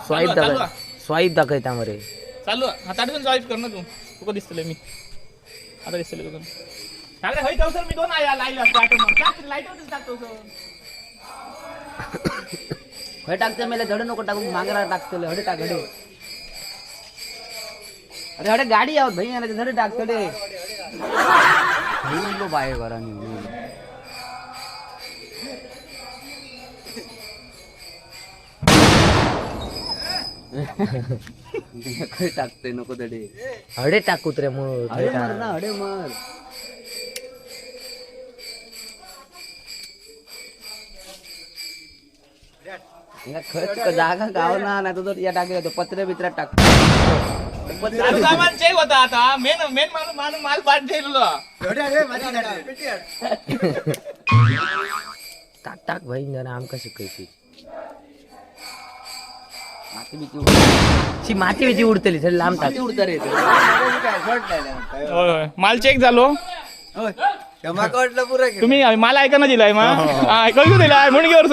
Swipe चालू दाखय, swipe दाखयता मरे. चालू हातातून स्वाईप कर ना तू. तुका दिसतले मी आता दिसतले तुका. चांगले हय सर, मी दोन आया लायला लाईट टाकतो सर. खंय टाकते मेले, धड नको टाकू, मांगरा टाकतले. हडे टाक हडे. अरे हडे गाडी आहोत भाई, आणि धड टाकतले. उरलो बाय घरांनी. खंय टाकते नको तडे. हडे टाकूत रे म्हणून. हडे मार ना, हडे मार. हिंगा खंय तुका जागा गाव ना, नाही तर या टाकले तो पत्रे बित्र्यात टाक. चालू सामान चेक होता आता. मेन मेन माणूस माणूस माल पाठ ठेवलो. टाक टाक भाई, जरा आमका शिकयची. माती बिती उडते. शी, माती बिती उडतली, थोडी लांब टाक. माती उडता रे ते. होय होय, माल चेक झालो. माका वाटलं पुरा. तुम्ही माल ऐका ना दिलाय मा ऐकू दिलाय म्हणून घेवर.